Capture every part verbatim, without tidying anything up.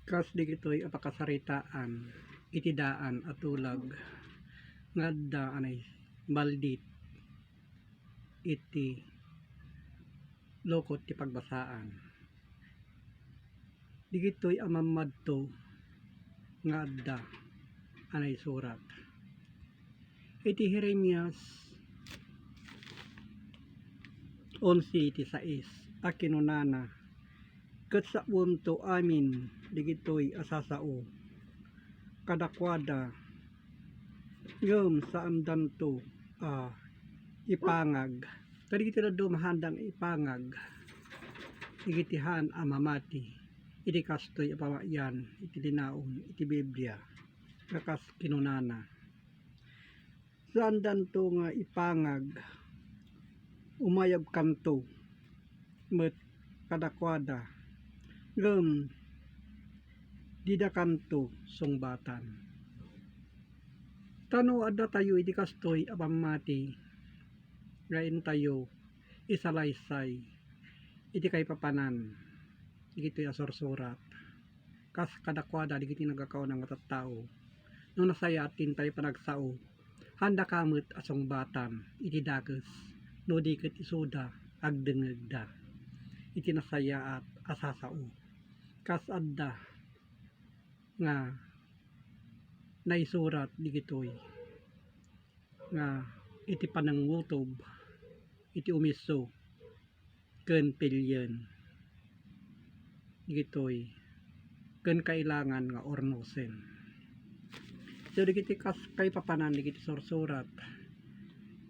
Kas digitoy a pakasaritaan iti daan a tulag nga adda a naimaldit iti lukot ti pagbasaan. Digitoy a mammadto nga adda a naisurat iti Jeremias onse iti sais a kinunana, ket sawento amin digitoy a sasao kadakuada, ngem saandanto a ipangag. Kadagiti dadduma haanda nga ipangag, dagiti haan a mamati iti kastoy a pamayan iti linaon iti Biblia, nga kas kinunana, saandanto nga ipangag, umayabkanto met kadakuada, ngem didakanto sungbatan. Ta no addatayo iti kastoy a pammati nga intayo isalaysay iti kaipapanan dagitoy a sursurat, kas kadakuada dagiti nagkakauna nga tattao, no nasayaat ti intayo panagsao, haandaka met a sungbatan iti dakes no di ket isuda agdengngegda iti nasayaat a sasao, kas adda nga naisurat digitoy nga iti panangngutob iti umisso ken pilien dagitoy ken kailangan nga urnosen. So, dagiti kas-, kaipapanan dagiti sursurat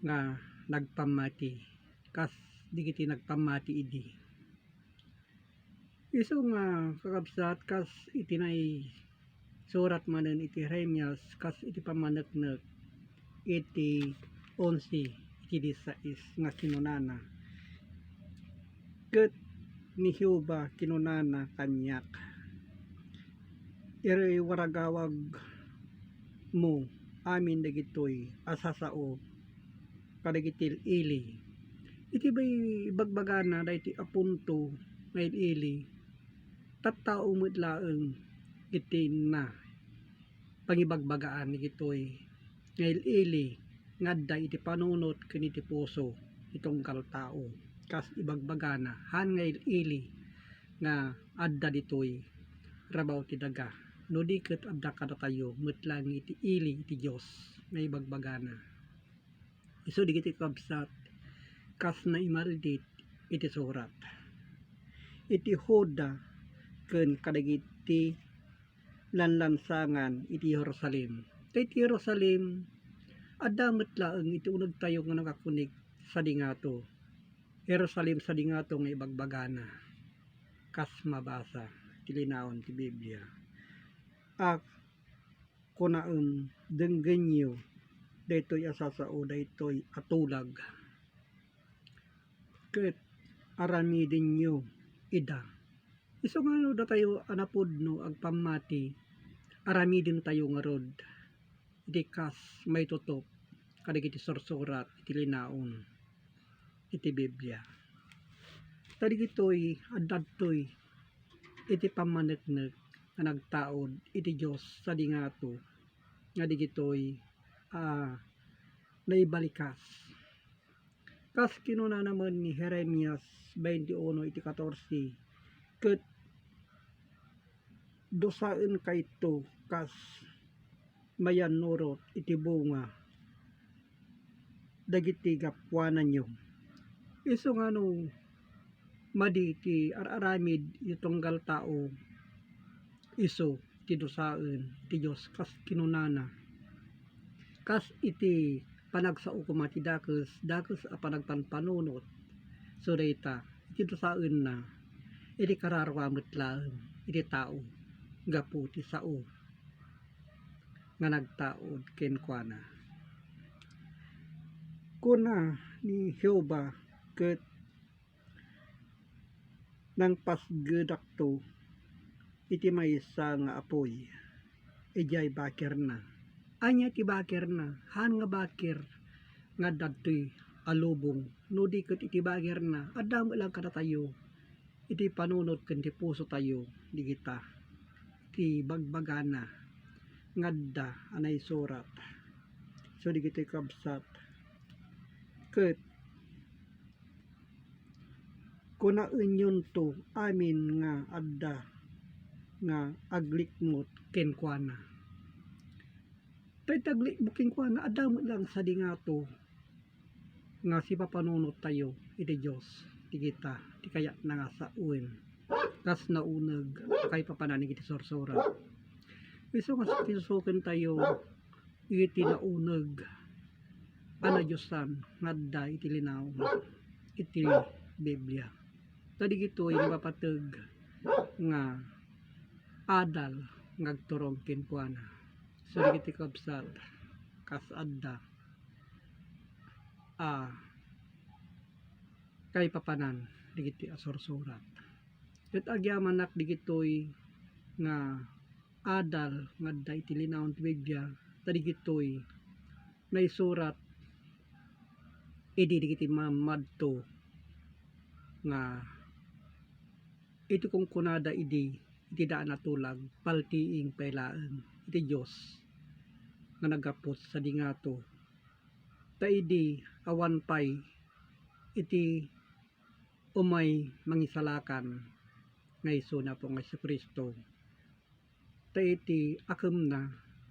nga nagpammati, kas dagiti nagpammati idi. Isu nga, kakabsat, kas iti naisurat manen iti Jeremias, kas iti pammaneknek iti onse iti disais nga kinunana, ket ni Jehovah kinunana kaniak, iriwaragawagmo amin dagitoy a sasao kadagiti ili. Iti bay-, bagbagana daytoy a punto nga ili, tattao met laeng iti inna pangibagbagaan dagitoy nga ili nga adda iti panunot ken iti puso ti tunggal tao, kas ibagbagana, haan nga ili nga adda ditoy rabaw ti daga, no di ket adda kadatayo met laeng iti ili ti Dios nga ibagbagana. Isu dagiti kabsat, kas naimaldit iti surat iti Juda ken kadagiti lanlansangan iti Jerusalem. Ta iti Jerusalem, adda met laeng iti unegtayo nga nakakunik sadi ngato. Jerusalem sadi ngato nga ibagbagana, kas mabasa iti linaon ti Biblia. A kunaem, denggenyo daytoy a sasao, daytoy a tulag, ket aramidenyo ida. Isu nga no datayo a napudno agpammati, aramidentayo ngarud iti kas maitutop kadagiti sursurat iti linaon iti Biblia. Ta digitoy, adda ditoy iti pammaneknek nga nagtaud iti Dios sadi ngato nga digitoy a naibalikas. Kas kinunana met ni Jeremias twenty-one iti katorse, ket dusaenkayto kas mayannurot iti bunga dagiti gapuananyo. Isu nga no madi ti ar-aramid iti tunggal tao, isu ti dusaen ti Dios, kas kinunana. Kas iti panagsao koma ti dakes, dakes a panagpanpanunot, so dayta, iti dusaenna, iti kararua met laeng iti tao gapu ti sao nga nagtaud kenkuana. Kuna ni Jehovah, ket nangpasgedakto iti maysa nga apuy idiay bakerna. Ania ti bakerna? Haan nga baker nga adda ditoy a lubong. No di ket iti bakerna, adda met lang kadatayo iti panunot ken ti pusotayo digita. ti bagbagana nga adda a naisurat. So, dagitoy kabsat, ket kunaenyonto amin nga adda nga aglikmut kenkuana. Tay taglikmo kenkuana, adda met lang sadi ngato nga sipapanunot tayo iti Dios, ti kita, ti kayatna nga sawen kas nauneg a kaipapanan iti sursurat. Isu nga susuken tayo iti nauneg a nadiosan nga adda iti linaw iti Biblia. Ta digitoy mapateg nga adal nga agturong kenkuana. So, dagiti kabsat, kas adda a kaipapanan dagiti a sursurat. Ket agyamanak digitoy nga adal nga adda iti linaon ti Biblia, ta digitoy naisurat idi dagiti mammadto nga iti kunkunada idi iti daan a tulag, paltiing pay laeng iti Dios nga naggapu sadi ngato. Ta idi awan pay iti umay mangisalakan nga isu ni Apo nga Jesu-Cristo, ta iti akemna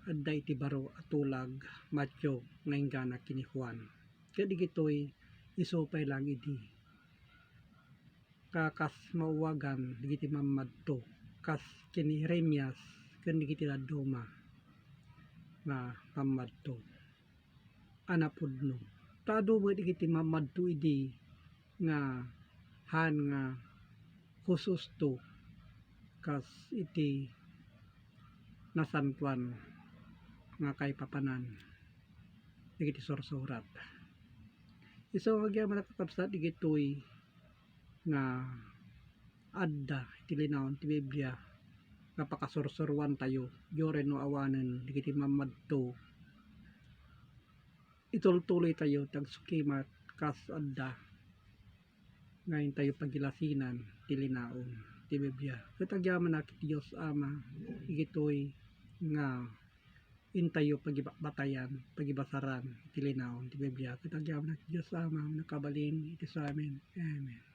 adda iti baro a tulag, Mateo, nga inggana ken ni Juan. Ket digitoy isu pay laeng idi nga kas mauwagan dagiti mammadto, kas ken ni Jeremias ken dagiti dadduma nga mammadto a napudno. Ta adu met dagiti mammadto idi nga haan nga hususto kas iti nasantoan nga kaipapanan dagiti sursurat. Isu nga agyamanak, kakabsat, digitoy nga adda iti linaon ti Biblia nga pakasursuroantayo, diay no awanen dagiti mammadto. Itultuloytayo ti agsukimat kas adda nga intayo pagilasinan ti linaon ti Biblia. Ket agyamanak iti Dios Ama, digitoy nga intayo pagibakbatayan, pagibasaran ti linaon ti Biblia. Ket agyamanak iti Dios Ama, nakabalin iti samin. Amen.